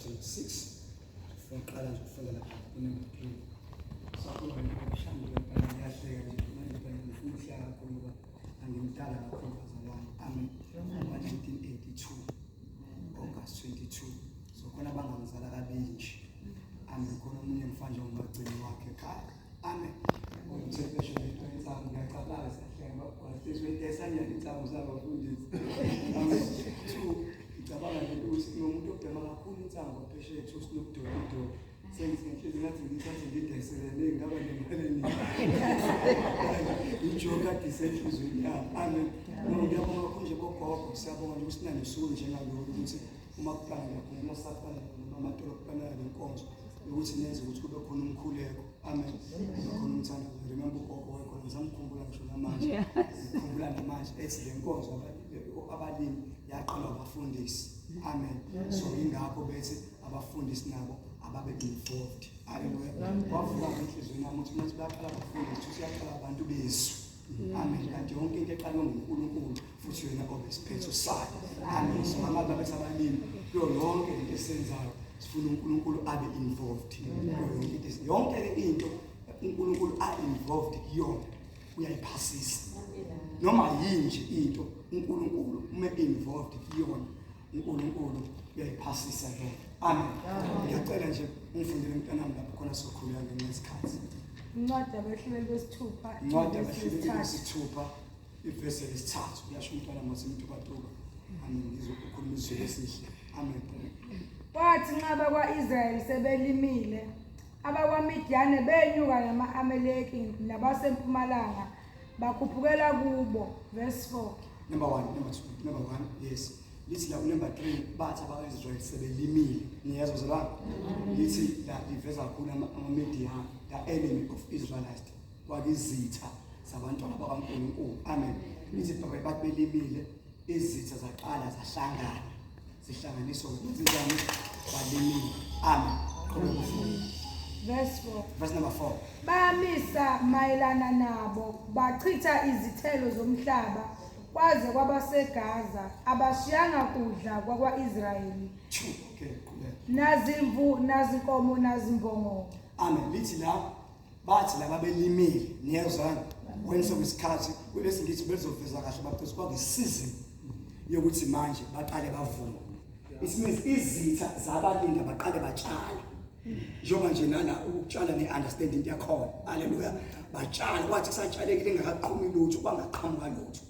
Chapter 6. Uqala nje ukufunda lapha ku-number 3. Sakhuluma nje ngempela, ngiyahleka nje manje phela, ngifuna ukuhleka kakhulu ngoba angimdala kakhulu, bazalwane. Amen. Ngo-1982 August 22, so khona bangangizala kabili nje. Amen. Khona omunye ngifana njengomagcini wakhe ekhaya. Amen. Umthethesho into insangu, ngiyacabanga siyahleka kwasesanyana insangu zabafundisi. Amen. Two, ngicabanga nje ukuthi nomuntu obhema kakhulu insangu phesheya, two Snoop Dogg Dogg, sengithi ngenhliziyo ngathi ngithathe ngidayiselele, ngaba nemali eningi. Ijoke kade isenhliziyweni yami. Amen. No, ngiyabonga kakhulu nje bogogo, siyabonga nje ukuthi sinanosuku njengalolu, ukuthi uma kuplana, ngiyakhumbula saplana noMama Tolo, kuplana le nkonzo ukuthi nenze ukuthi kube khona umkhuleko. Amen, kube khona umthandazo. Remember ugogo wayekhona, ngisamkhumbula ngisho namanje, ngikhumbula namanje ethi le nkonzo abalimi yaqalwa abafundisi. Amen. So ingakho bethi abafundisi nabo ababe involved. Haleluya. Kwavuka ngenhliziyweni yami ukuthi manje bayaqala abafundisi, ukuthi uyaqala abantu bezwi. Amen. Kanti yonke into eqalwe nguNkulunkulu futhi yena obe isiphetho sayo. Amen. So ngamabi abethi abalimi, kuyo yonke lento esiyenzayo sifuna uNkulunkulu abe involved kuyo yonke into. Yonke le into uNkulunkulu a involved kuyona uyayiphasisa. Noma yini nje into uNkulunkulu uma involved kuyona, uNkulunkulu uyayiphasisa yona. Amen. Ngiyacela nje ungifundele, mntanami, lapho khona sokhuleka ngenxa yesikhathi. Incwadi yabehluleli besithupha. Incwadi yabehluleli besithupha, ivesi lesithathu. Uyasho umntwana masemtubatuba. Amen. Ngizokukhuluma izwi esihle. Amen. Kwathi nxa abakwa-Israyeli sebelimile, abakwaMidiyane benyuka nama-Amaleki nabasempumalanga bakhuphukela kubo. Verse 4. Number 1, number 2, number 1, yes. Lithi la number 3, bathi abaka-Israyeli sebelimile. Niyezwa, zalwane? Lithi la liveza kakhulu ama-Midian, the enemy of Israelites, kwakizitha zabantwana bakaNkulunkulu. Amen. Lithi bathi belimile, izitha zaqala zahlangana, zihlanganiswa zenzenjani? Balimile. Amen. Qhubeka ufunde. Verse 4. Verse number 4. Bamisa mayelana nabo, bachitha izithelo zomhlaba kwaze kwabaseGaza, abashiyanga kudla kwakwa-Israyeli, 2, okay, qhubeka. Nazimvu, nazinkomo, nazimbongolo. Amen. Lithi la bathi laba belimile, niyezwana, when sekuyisikhathi kwelesiNgisi bezoveza kahle, baphethe kwakuyi-season yokuthi manje baqale bavuma. It means izitha zabalinda baqale batshala, njengoba nje nala ukutshala ne-understanding into yakhona. Haleluya. Batshala, kwathi kusatshalekile engakaqhumi lutho, kwangaqhamuka lutho.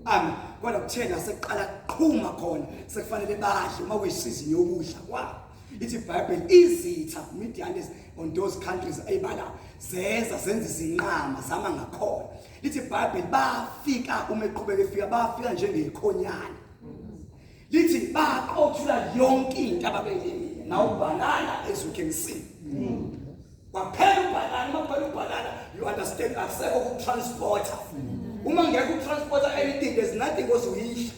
Amen. Kodwa kuthena sekuqala kuqhuma khona, sekufanele badle, uma kuyisizini yokudla kwabo, ithi iBhayibheli izitha, Midian on those countries eyibala, zeza zenza izinqama zama ngakhona. Lithi iBhayibheli bafika, uma eqhubeka efika, bafika njengekhonyane. Lithi baqothula yonke into ababelimile, nawubhanana, as you can see, kwaphela ubhanana. Uma kuphela ubhanana, you understand, akusekho ukutransporta. Uma ngeke utransporta anything, there's nothing ozoyidla,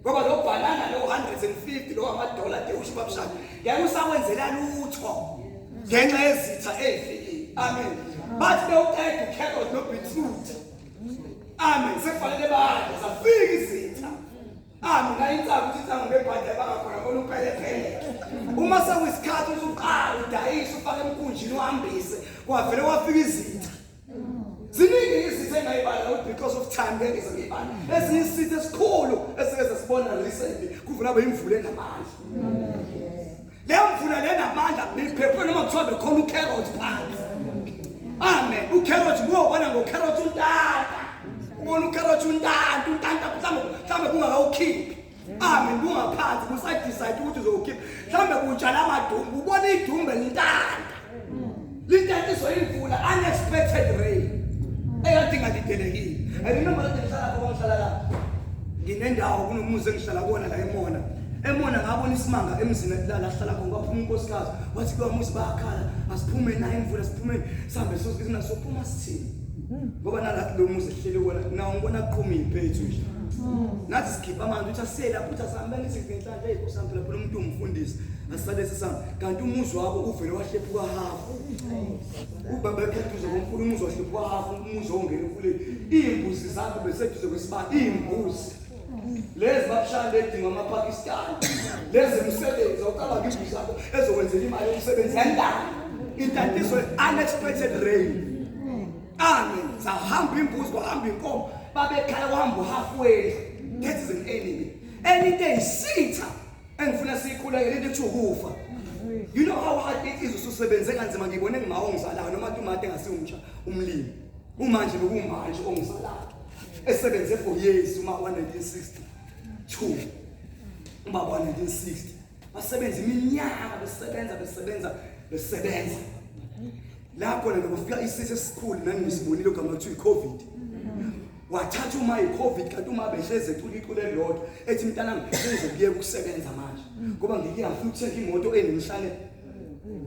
ngoba lo bhanana lo 150 lo amadola de usho babushaka ngeke usakwenzela lutho ngenxa yezitha ezifikile. Amen. Bathi bewuqeda ucarrot no beetroot. Amen. Sekufanele badle, zafika izitha. Amen. La insangu, ukuthi insangu ngebhadi abangakhona khona upelepele, uma sekuyisikhathi ukuthi uqale udayise, ufake emkhunjini, uhambise, kwavele kwafika izitha. Ziningi izitha engayibala ukuthi because of time ngeke ngize ngiyibala. Esinye isitha esikhulu esike sasibona recently, kuvula imvula enamandla. Leyo mvula lenamandla niphephe noma kuthiwa bekhona ucarrot phansi. Amen. Ucarrot kuwobona ngocarrot untanta, ubona ucarrot untanta, untanta, mhlawumbe kungakawukhiphi. Amen. Kungaphansi kusadecide ukuthi uzowukhipha, mhlawumbe kutshala amadumbe, ubona idumbe lintanta, lintantiswa imvula, unexpected rain ekade ingalindelekile. I remember kade ngihlala khona, ngihlala la, nginendawo kunomuzi engihlala kuwona la eMona. EMona ngabona isimanga emzini la hlala khona. Kwaphuma unkosikazi wathi kulowa muzi bayakhala, asiphume na imvula, siphume sihambe sophuma sithini, ngoba nalathi lo muzi ehlele kuwona nawo ngibona kuqhuma iy'mpethu nje. Nathi sikhipha amanzi, uthi asiye lapho, uthi asihambe. Ngithi ngenhlanhla, eyi Nkosi yami, phela phela umuntu umfundisi, asisale sisambe. Kanti umuzi wabo uvele wahlephuka hafu, ubaba eduze komfula, umuzi wahlephuka hafu, umuzi ongena emfuleni. Iy'mbuzi zakho beseduze kwesibani, iy'mbuzi. Lezi bakushaya ledinga amaPakistan. Lezi umsebenzi awucabanga imbiza yakho ezokwenzela imali yomsebenzi yandani. Intantiso unexpected rain. Amen. Zahamba imbuzi kwahamba inkomo babekhala kwahamba halfway. That is an enemy. Enye into eyisitha engifuna siyikhulekele into ekuthiwa ukufa. You know how hard it is ususebenze kanzima ngibone ngimawo ongizalayo noma tumate engasiwumtsha umlimi. Umanje bekumanje ongizalayo. Esebenze for years uma wa 1962. Ubaba wa 1960. Basebenza iminyaka besebenza besebenza besebenza. La khona bekufika isisi esikhulu nani ngisibonile ogama kuthiwa i-COVID. Wathatha uma i-COVID kanti uma behleze ecula iculo elilodwa ethi mntanami sengizokuyeka ukusebenza manje ngoba ngike ngafuna ukuthenga imoto enemhlane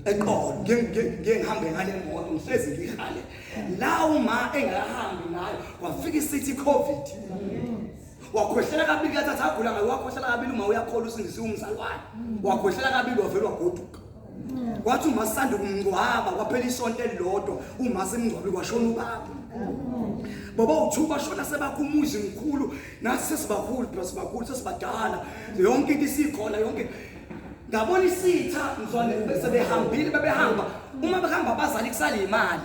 eqolo ngeke ngihambe ngale moto ngihlezi ngihale la uma engahambi ngayo kwafika isithi i-COVID wakhwehlela kabili kathatha agula ngayo wakhwehlela kabili uma uyakholwa usindisiwe umzalwane wakhwehlela kabili wavele wagoduka kwathi uma sisanda kumngcwaba kwaphela isonto elilodwa uma simngcwabe kwashona ubaba baba uthu bashona sebakho umuzi mkhulu nathi sesibakhulu phela sibakhulu sesibadala yonke into isikhona yonke ngabona isitha mzwane sebehambile bebehamba uma behamba abazali kusala imali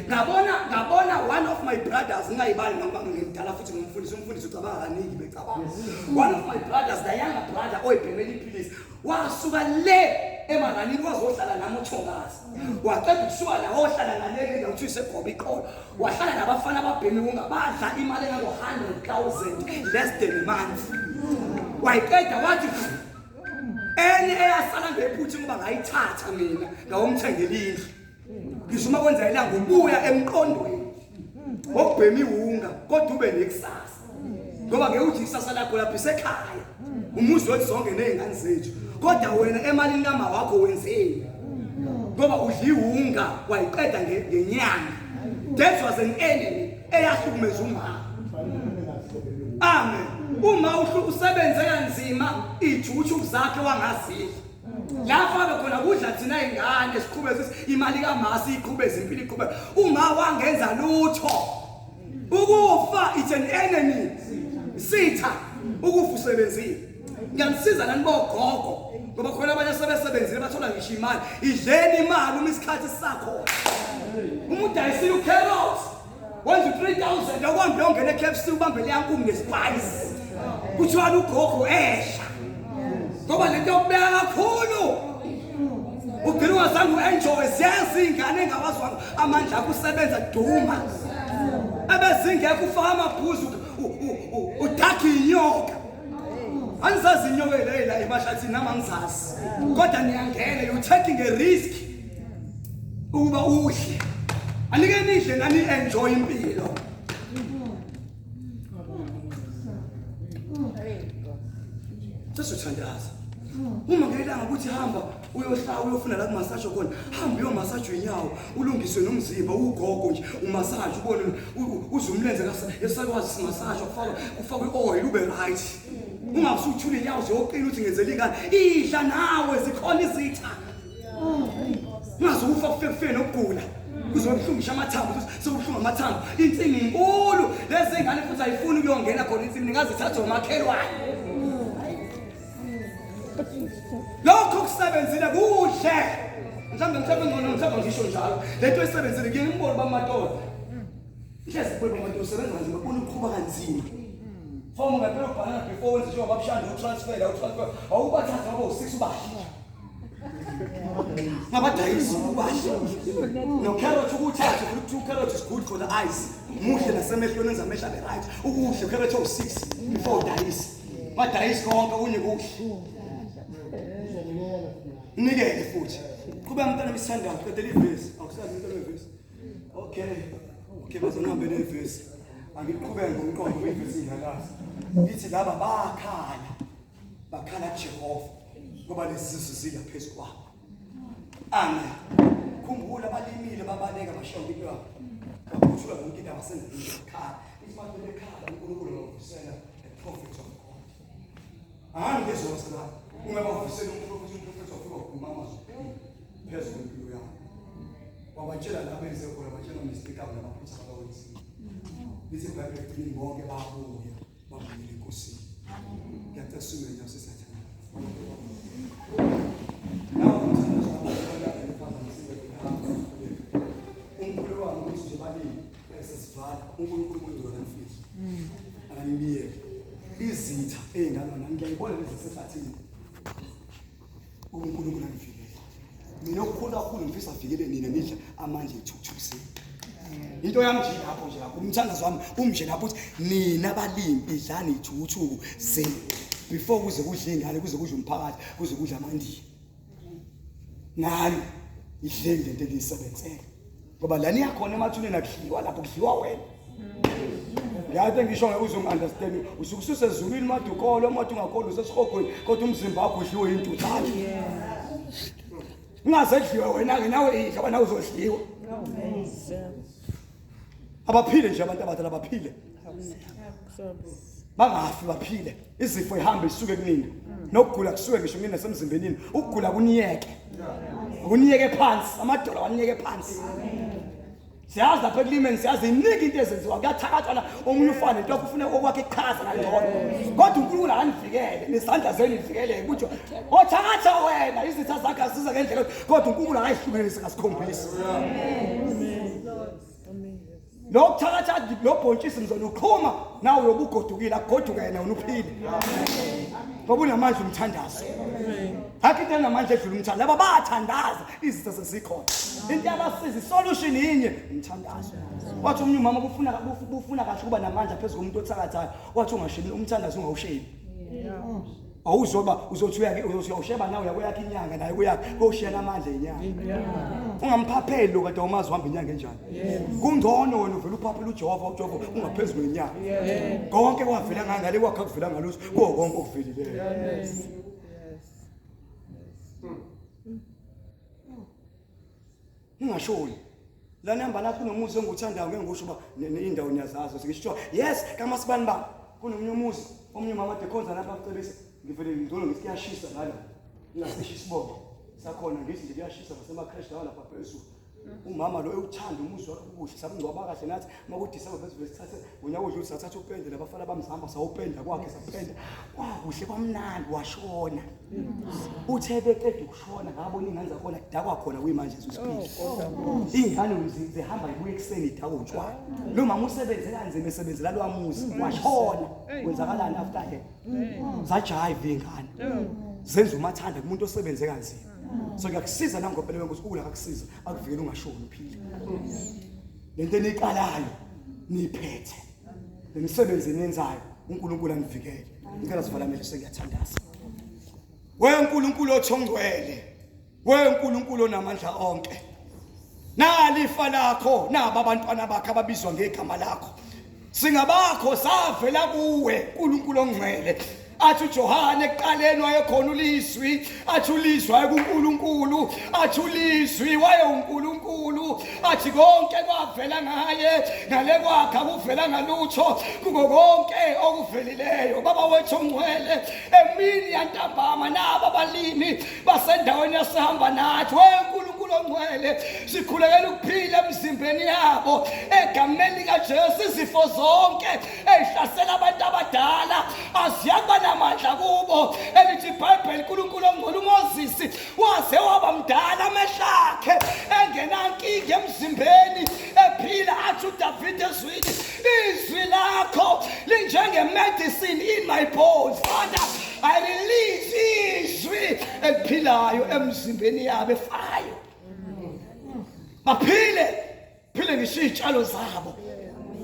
ngabona ngabona one of my brothers ngingayibali noma ngimdala futhi ngumfundisi umfundisi ucabanga kaningi becabanga one of my brothers the younger brother oyibhemela iphilisi wasuka le emaranini wazohlala nami uthongazi waqeda ukusuka la wohlala ngale ke ndawo kuthiwa isegoba iqolo wahlala nabafana ababhemi ungabadla imali engango-100 000 less than a month wayiqeda wathi enye eyasala ngephutha ngoba ngayithatha mina ngawomthengela indlu ngisho uma kwenza ilanga ubuya emqondweni ngokubhema iwunga kodwa ube nekusasa ngoba ngeke uthi ikusasa lakho lapho isekhaya umuzi wethu zonke nezingane zethu kodwa wena emalini kama wakho wenzeni ngoba udla iwunga wayiqeda ngenyanga that was an enemy eyahlukumeza umama amen uma usebenze kanzima ijuthu zakhe wangazidla lapho abe khona kudla thina ingane siqhubeze imali kamasi iqhubeze impilo iqhubeze uma wangenza lutho ukufa it's an enemy sitha ukufa usebenzile ngiyanisiza nani bogogo ngoba khona abanye sebesebenzile bathola ngisho imali idleni imali uma isikhathi sisakhona uma udayisile ucarrot wenza u-3000 awuhambe uyongena e-KFC ubambe leya nkumu ngespice kuthiwa ugogo ehla ngoba lento yokubeka kakhulu ugcina ungazange u-enjoy ziyazi iy'ngane engawazwanga amandla akho usebenza duma ebezingekho ufaka amabhuzu udakhe inyoka angizazi inyoka leyo la emahlathini nami angizazi kodwa niyangena you taking a risk ukuba udle anike nidle nani enjoy impilo sesithandaza uma ngelanga ukuthi hamba uyohlala uyofuna la kumassage khona hamba uyomassage inyawo ulungiswe nomzimba ugogo nje umassage ubone uze umlenze esakwazi simassage kufakwe kufakwe oil ube right ungasuthula inyawo ziyoqina uthi ngenzela ingane idla nawe zikhona izitha ungazukufa kufe kufe nokugula kuzobe buhlungu ngisho amathambo sekubuhlungu amathambo insimi inkulu lezi ngane futhi ayifuni ukuyongena khona insimi ningazithatha omakhelwane lokho kusebenzile kuhle mhlawumbe mhlawumbe ngcono mhlawumbe ngisho njalo lento esebenzile ngike ngibone bamatolo hlezi kubona bamatolo usebenza kanzima ubona uqhuba kanzima fomu ngempela ubhalana before wenze njengoba bakushanda utransfer la utransfer awubathatha ngoba u6 ubahle ngabadayisi ubahle no carrot ukuthatha ukuthi two carrot is good for the eyes muhle nasemehlweni enza amehlo abe right ukuhle carrot owu6 before udayise badayisi konke okunye kuhle nikele futhi qhubeka mntana misithandazo qedela ivesi awusazi mntana wevesi okay okay bazonhambe nevesi angiqhubeke ngomqondo wevesi ngiyalazi ngithi laba bakhala bakhala kuJehova ngoba lezi zizwe zila phezu kwabo amen khumbula balimile babaleka bashiya into yabo baphuthula yonke into abasenzile bakhala ithi manje bekhala uNkulunkulu wavusela a prophet of God hayi ngezwe wasala uma bavusela umprofethi umprofethi wafika wakhuluma amazwi phezu kwempilo yabo wabatshela la benze khona batshela mistake abo namaphutha abawenzile lithi ibhayibheli ekugcineni bonke babuya. Babuyele eNkosini. Ngiyacela sime nyawo sisathandaza. Nawo umthandazo umkhulu wami ukuthi nje balimi sesivala uNkulunkulu kuyona mfisi. Akanibiyeke. Izitha ey'ngane nami ngiyayibona lezi zisehlathini. uNkulunkulu anivikele. Mina okukhulu kakhulu ngifisa avikele nina nidla amandla ethukuthukusini. Into yami nje lapho nje kakhulu umthandazo wami umnje lapho uthi nina balimi idlani ithukuthuku zenu before kuze kudle ingane kuze kudle umphakathi kuze kudle amandiya. Ngani idleni lento eniyisebenzele. Ngoba la niyakhona emathuneni akudliwa lapho kudliwa wena. Ngiyathi ngisho ngeke uze ungi-understand usuke ususezulwini made ukholwa made ungakholwa usesihogweni kodwa umzimba wakho udliwe yintuthane. Ungaze kudliwe wena-ke nawe idla wena uzodliwa. Abaphile nje abantu abadala baphile. Bangafi baphile. Izifo ihambe isuke kunina. Nokugula kusuke ngisho kunina semzimbeni. Ukugula kuniyeke. Kuniyeke phansi, amadola waniyeke phansi. Siyazi lapha ekulimeni siyazi iningi into ezenziwa kuyathakathwa la omunye ufane into ufuna okwakhe iqhaza kangcono. Kodwa uNkulunkulu akanivikele nezandla zenu ivikeleke ukuthi othakatha wena izitha zakhe aziza ngendlela kodwa uNkulunkulu akayihlukanisi kasikhombisi. Lo kuthakatha lo bhontshisi mzona uqhuma nawe uyobugodukile akugoduka yena wena uphile. Ngoba unamandla umthandazo. Akho into enamandla edlula umthandazo. Laba bathandaza izitha sezikhona. Into yabasiza isolution yinye umthandazo. Wathi omunye umama bufuna bufuna kahle ukuba namandla phezu komuntu othakathayo. Wathi ungashebi umthandazo ungawushebi. Awuzoba uzothi uyake uzothi uyawusheba nawe uyakweyakha inyanga naye kuyakhe koshiyana amandla enyanga. Ungamphapheli lo kade umazi uhamba inyanga enjani. Kungcono wena uvela uphaphela uJehova uJehova ungaphezulu kwenyanga. Konke kwavela ngangale kwakhe akuvela ngalutho kuwo konke okuvelileyo. Ningashoni. La nihamba nathi kunomuzi engiwuthandayo ngeke ngisho uba indawo niyazazi ngisho yes kamasibani ba kunomunye umuzi omunye umama ade khonza lapha kucebisa ngivele ngingcono ngithi kuyashisa ngala ngingasisho isibongo sakhona ngithi nje kuyashisa ngasema-crash lawa lapha phezulu umama lo ewuthanda umuzi wakhe kuhle samngcwaba kahle nathi makudisemba bese besithathe ngonyaka odlule sathatha upende nabafana bamzihamba sawupenda kwakhe sapenda kwakuhle kwamnandi washona uthe beqeda ukushona ngabona ingane zakhona kudakwa khona kuyimanje zisipili oh, iy'ngane zihamba ibuye ekuseni idakwa utshwala lo mama usebenze kanzima esebenzela lwamuzi washona kwenzakalani after her zajayiva iy'ngane zenza umathanda kumuntu osebenze kanzima so kuyakusiza nangopele wenkosi ukula kakusiza akuvikele ungashoni uphile lento eniqalayo niyiphethe lemisebenzi eniyenzayo uNkulunkulu anivikele ngicela sivala amehlo sengiyathandaza weNkulunkulu othongcwele weNkulunkulu onamandla onke nalifa lakho naba abantwana bakhe ababizwa ngegama lakho singabakho savela kuwe uNkulunkulu ongcwele athi uJohane ekuqaleni wayekhona ulizwi athi ulizwi wayekuNkulunkulu athi ulizwi wayewuNkulunkulu athi konke kwavela ngaye ngale kwakhe akuvela ngalutho kuko konke okuvelileyo baba wethu ongcwele emini yantambama naba abalimi basendaweni yasihamba nathi weNkulunkulu ongcwele sikhulekela ukuphila emzimbeni yabo egameni likaJesu izifo zonke eyihlasela abantu abadala aziyakuba namandla kubo elithi iBhayibheli uNkulunkulu ongcwele uMoses waze waba mdala amehlo akhe engenankinga emzimbeni ephila athi uDavid ezwini izwi lakho linjenge-medicine in my bones father I release izwi eliphilayo emzimbeni yabo efayo baphile phile ngisho iy'tshalo zabo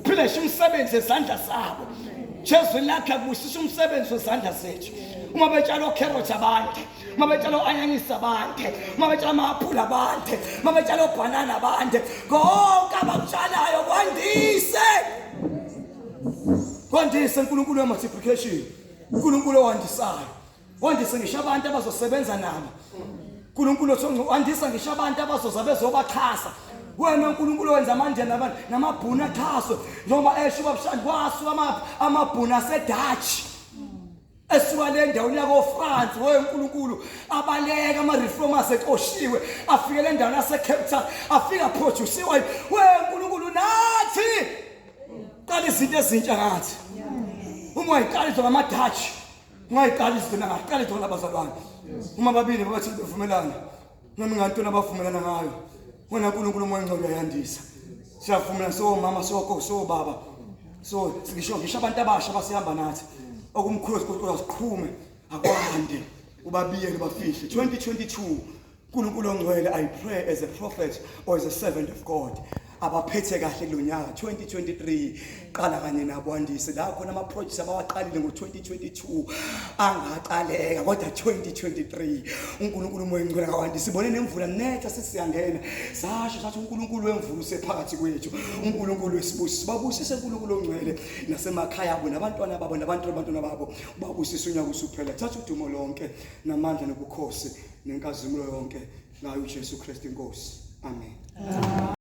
phile ngisho umsebenzi ezandla zabo Jesu lakhe akubusisa umsebenzi wezandla zethu uma betshala okherothi abantu uma betshala o-anyanisi abantu uma betshala ama-aphula abantu uma betshala obhanana abantu konke abakutshalayo kwandise kwandise uNkulunkulu we-multiplication uNkulunkulu owandisayo wandise ngisho abantu abazosebenza nabo uNkulunkulu wandisa ngisho abantu abazoza bezobaxhasa wena uNkulunkulu wenza amandla nabantu namabhunu axhaswe njengoba esho ubabshandi kwasuka amabhunu aseDutch esuka le ndaweni yakoFrance weNkulunkulu abaleka ama-reformers exoshiwe afikele endaweni yaseCape Town afika produciwe weNkulunkulu nathi qala izinto ezintsha ngathi. Uma ungayiqali ngama-Dutch, ungayiqali izinto nangaqali izinto nabazalwane. Uma babili babathi bevumelana, noma ingantoni abavumelana ngayo. Wena uNkulunkulu umoya ongcwele uyayandisa. Siyavumelana sowomama soko sobaba. So ngisho ngisho abantu abasha abasihamba nathi. Okumkhulu kodwa siqhume akwande ubabiyele bafihle. 2022 uNkulunkulu ongcwele, I pray as a prophet or as a servant of God, abaphethe kahle kulonyaka 2023, qala kanye nabo, andise la khona ama projects abawaqalile ngo2022 angaqaleka, kodwa 2023 uNkulunkulu umoya ongcwele kawandise. Sibone nemvula netha sesiyangena, sasho sathi uNkulunkulu wemvula usephakathi kwethu, uNkulunkulu wesibusiso. Babusise uNkulunkulu ongcwele nasemakhaya abo nabantwana babo nabantu abantwana babo, babusise unyaka usuphela. Thatha udumo lonke namandla nobukhosi nenkazimulo yonke ngayo uJesu Kristu inkosi. Amen.